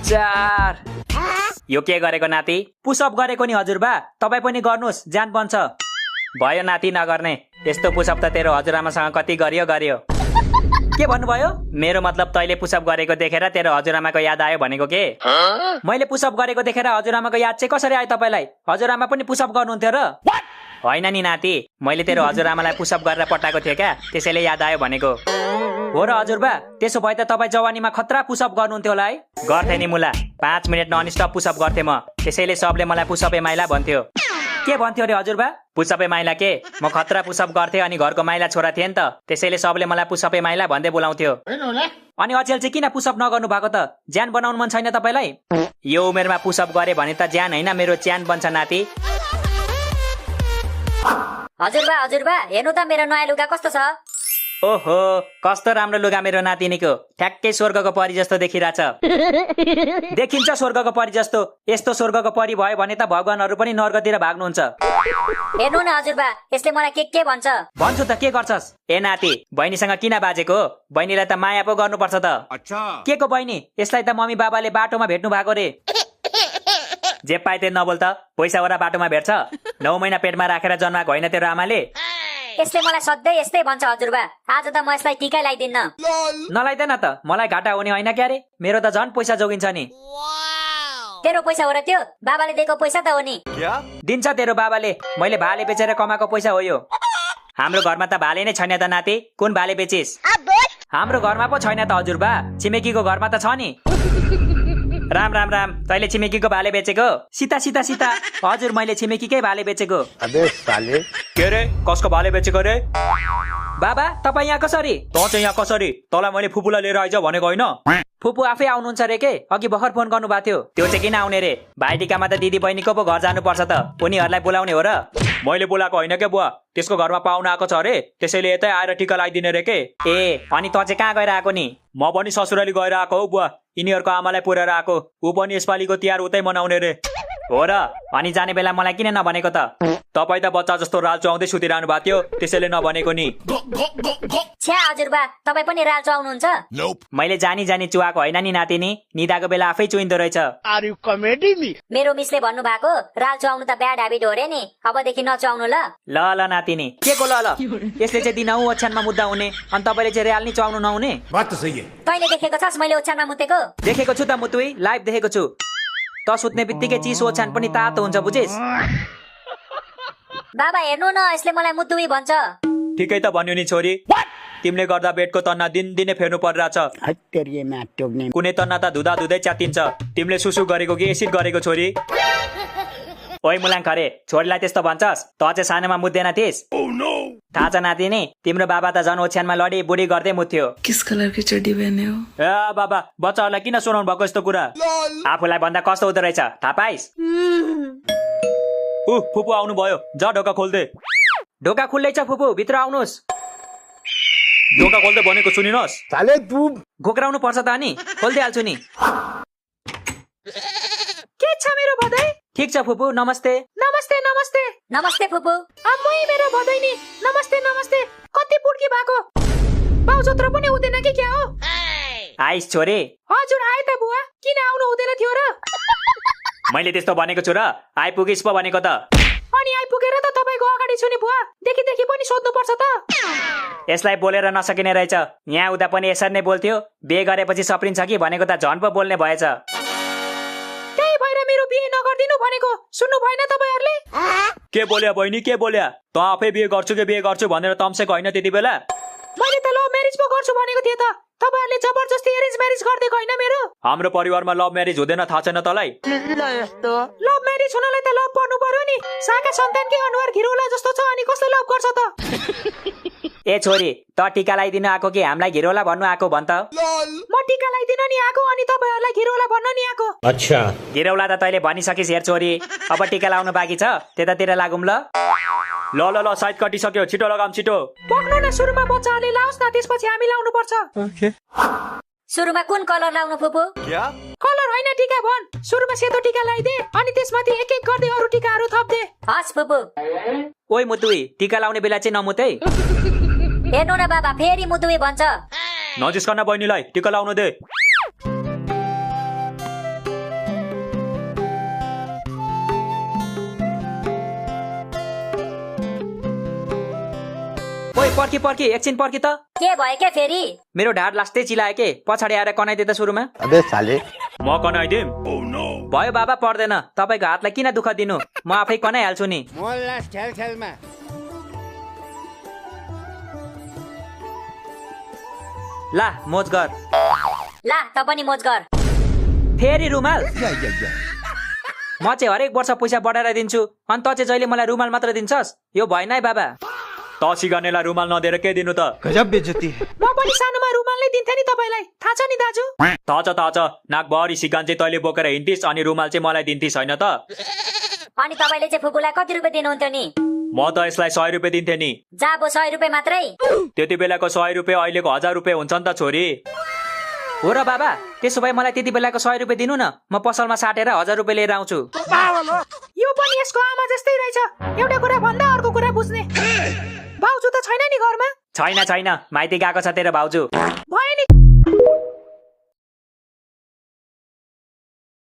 4 यो के गरेको नाति? पुसअप गरेको नि हजुरबा, तपाईँ पनि गर्नुहोस्, ज्यान बन्छ। भयो नाति नगर्ने, यस्तो पुसअप त तेरो हजुरआमासँग कति गरियो। के भन्नुभयो? मेरो मतलब तैले पुसअप गरेको देखेर तेरो हजुरआमाको याद आयो भनेको के? मैले पुसअप गरेको देखेर हजुरआमाको याद चाहिँ कसरी आयो तपाईलाई? हजुरआमा पनि पुसअप गर्नुहुन्थ्यो र? होइन नि नाति, मैले तेरो हजुरआमालाई पुसअप गरेर पठाएको थिएँ क्या, त्यसैले याद आयो भनेको। हो र हजुरबा, त्यसो भए त तपाईँ जवानीमा खतरा पुसअप गर्नुहुन्थ्यो होला है? गर्थे नि मुला, 5 मिनट ननस्टप पुसअप गर्थे म, त्यसैले सबले मलाई पुसअपे माइला भन्थ्यो। के भन्थ्यो रे हजुरबा? पुसअपे माइला के? म खतरा पुसअप गर्थे अनि घरको माइला छोरा थिएँ नि त, त्यसैले सबले मलाई पुसअपे माइला भन्दै बोलाउँथ्यो। अनि अचेल चाहिँ किन पुसअप नगर्नु भएको त? ज्यान बनाउनु मन छैन तपाईलाई? यो उमेरमा पुसअप गरे भने त ज्यान होइन मेरो च्यान बन्छ नाति। हजुरबा हेर्नु त मेरो नयाँ लुगा कस्तो छ? ओहो, कस्तो राम्रो लुगा मेरो नातिनीको, ठ्याक्कै स्वर्गको परी जस्तो देखिरहेछ। देखिन्छ स्वर्गको परी जस्तो। यस्तो स्वर्गको परी भयो भने त भगवानहरू पनि नर्कतिर भाग्नुहुन्छ। हेर्नु न हजुरबा, यसले मलाई के भन्छ? भन्छु त, के गर्छस्? ए नाति, बहिनीसँग किन बाजेको? बहिनीलाई त माया पो गर्नुपर्छ त। के को बहिनी? यसलाई त मम्मी बाबाले बाटोमा भेट्नु भएको रे। जे पाए त्यही नबोल त, पैसा वरा बाटोमा भेट्छ। 9 महिना पेटमा राखेर जन्माएको होइन तेरो आमाले? यसले मलाई सधैँ यस्तै भन्छ हजुरबा। आज त म यसलाई टिका लगाइदिन्न। नलाइदैन त, मलाई घाटा हुने होइन क्यारे? मेरो त झन् पैसा जोगिन्छ नि। तेरो पैसा हो र त्यो? बाबाले दिएको पैसा त हो नि। दिन्छ तेरो बाबाले, मैले भाले बेचेर कमाएको पैसा हो यो। हाम्रो घरमा त भाले नै छैन त नाति, कुन भाले बेचिस? हाम्रो घरमा पो छैन त हजुरबा, छिमेकीको घरमा त छ नि। राम, तैले छिमेकीको भाले बेचेको? सीता हजुर, मैले छिमेकीकै भाले बेचेको। अबे साले, के रे, कसको भाले बेचेको रे? बाबा, तपाईँ यहाँ कसरी? त चाहिँ यहाँ कसरी? तँलाई मैले फुपूलाई लिएर आइज भनेको होइन? फुपू आफै आउनुहुन्छ रे के? अघि भर्खर फोन गर्नु भएको थियो। त्यो चाहिँ किन आउने रे? भाइटिकामा त दिदी बहिनीको पो घर जानु पर्छ त, उनीहरूलाई बोलाउने हो र? मैले बोलाएको होइन के बुवा, त्यसको घरमा पाहुना आएको छ अरे, त्यसैले यतै आएर टिका लगाइदिने रे के। ए, अनि त चाहिँ कहाँ गएर आएको नि? म पनि ससुराली गएर आएको हो बुवा, यिनीहरूको आमालाई पुर्याएर आएको। ऊ पनि यसपालिको तिहार उतै मनाउने रे। हो र? अनि जाने बेला मलाई किन नभनेको त? तपाईँ त बच्चा जस्तो राल चुहाउँदै सुतिरहनु भएको थियो, त्यसैले नभनेको नि। छ्या हजुरबा, तपाईँ पनि राल चुहाउनुहुन्छ? मैले जानी चुहाएको होइन नि नातिनी, निदाको बेला आफै चुइन्दो रहेछ। मेरो मिसले भन्नु भएको राल चुहाउनु त ब्याड ह्याबिट हो रे नि, अबदेखि नचुहाउनु ल। ल नातिनी, के को ल? यसले चाहिँ दिनहु ओछ्यानमा मुद्दा हुने, अनि तपाईँले चाहिँ राल नि चुहाउनु नहुने? तैँले देखेको छस् मैले ओछ्यानमा मुतेको? देखेको छु त मुतुई, लाइभ देखेको छु। त सुत्ने बित्तिकै चिसो ओछ्यान पनि तातो हुन्छ, बुझिस? बाबा हेर्नु न, यसले मलाई मुतुई भन्छ। ठिकै त भन्यो नि छोरी, तिमीले गर्दा बेडको तन्ना दिनदिनै फेर्नु परिरहेछ। कुनै तन्ना त धुँदै च्यातिन्छ। तिमीले सुसु गरेको कि एसिड गरेको छोरी? ओइ मुलाङ खरे, छोरीलाई त्यस्तो भन्छस्? त चाहिँ सानोमा मुद्देन थिइस्? थाहा छ नातिनी, तिम्रो बाबा त झन् ओछ्यानमा लडी बुढी गर्दै मुथ्यो। किस कलर की चड्डी पहने हो? ए बाबा, बच्चाहरूलाई किन सुनाउनु भएको यस्तो कुरा? आफूलाई भन्दा कस्तो हुँदो रहेछ, थाहा पाइस्? फुपू आउनु भयो, जा ढोका खोल्दे। ढोका खुल्लै छ फुपू, भित्र आउनुहोस्। ढोका खोल्दै भनेको सुनिनुहोस्। साले तू घोक्राउनु पर्छ त अनि, खोल्दिहाल्छु नि। के छ मेरो भदै? ठिक छ फुपू, नमस्ते। नमस्ते फुपू। अम्मै मेरो भदैनी, नमस्ते। कति पुड्की भएको? बाउ जत्रो पनि हुँदैन कि क्या हो? आइस छोरी। हजुर आए त बुवा, किन आउनु हुँदैन थियो र? मैले त्यस्तो भनेको छु र? आइपुगिस् पो भनेको त। अनि आइपुगेर त तपाईँको अगाडि छु नि बुवा, देखि पनि सोध्नु पर्छ त। यसलाई बोलेर नसकिने रहेछ, यहाँ उता पनि यसरी नै बोल्थ्यो, बिहे गरेपछि सप्रिन्छ कि भनेको त झन् पो बोल्ने भएछ। त्यही भएर मेरो बिहे नगर्दिनु भनेको, सुन्नु भएन तपाईँहरूले? के बोल्या बहिनी, के बोल्या? त आफै बिहे गर्छु भनेर तम्सेको होइन त्यति बेला? मैले त लभ म्यारेज पो गर्छु भनेको थिएँ त, तपाईहरूले जबरजस्ती एरेन्ज म्यारेज गरिदिएको होइन मेरो? हाम्रो परिवारमा लभ म्यारेज हुँदैन, थाहा छैन तँलाई? लभ म्यारेज हुनलाई त लभ पर्नु पर्यो नि, साका सन्तानकै अनुहार घिरौला जस्तो छ, अनि कसले लभ गर्छ त? ए छोरी, त टिका लगाइदिन आएको कि हामीलाई घिरौला भन्नु आएको भन् त? म टिका लगाइदिन नि आएको, अनि तपाईँहरूलाई घिरौला भन्न नि आएको। अच्छा, घिरौला त तैँले भनिसकिस् हेर छोरी, अब टिका लाउनु बाँकी छ, त्यतातिर लागौँ ल। ल साइड कटिसक्यो, छिटो लगाम छिटो। पक्नु न, सुरुमा बच्चाहरूले लाओस् न, त्यसपछि हामी लाउनु पर्छ। सुरुमा कुन कलर लाउनु फुपू? कलर होइन टिका भन्, सुरुमा सेतो टिका लगाइदे, अनि त्यसमाथि एक गर्दै अरू टिकाहरू थप्दे। हस् फुपू। ओइ मुतुई, टिका लाउने बेला चाहिँ नमुतै। हेर्नु न बाबा, फेरि मुतुई भन्छ। नजिस्कन बहिनीलाई, टिका लाउनु दे। ओइ पर्खी एकछिन पर्खी त के भयो के फेरि मेरो ढाड लास्टै चिलायो के पछाडि आएर कनाइदिए त सुरुमा अबे साले म कनाइदिम भयो बाबा पर्दैन तपाईँको हातलाई किन दुःख दिनु म आफै कनाइहाल्छु नि ला मोज गर ला त पनि मोज गर फेरि रुमाल म चाहिँ हरेक वर्ष पैसा बढाएर दिन्छु अनि त चाहिँ जहिले मलाई रुमाल मात्र दिन्छस् यो भएन है बाबा त सिगानेलाई रुमाल नदिएर के दिनु त गजब बेइज्जती है म पनि सानोमा रुमाल नै दिन्थे नि तपाईँलाई थाहा छ नि दाजु थाहा छ नाकभरि सिगान चाहिँ तैँले बोकेर हिँड्थिस् अनि रुमाल चाहिँ मलाई दिन्थिस् होइन त अनि तपाईँले चाहिँ फुपूलाई कति रुपियाँ दिनुहुन्थ्यो नि म त यसलाई 100 रुपियाँ दिन्थे नि जा बो 100 रुपियाँ मात्रै त्यति बेलाको 100 रुपियाँ अहिलेको 1000 रुपियाँ हुन्छ नि त छोरी हो र बाबा त्यसो भए मलाई त्यति बेलाको 100 रुपियाँ दिनु न म पसलमा साटेर 1000 रुपियाँ लिएर आउँछु यो पनि यसको आमा जस्तै रहेछ एउटा कुरा भन्दा अर्को कुरा बुझ्ने भाउजू त छैन नि घरमा छैन माइती गएको छ तेरो भाउजू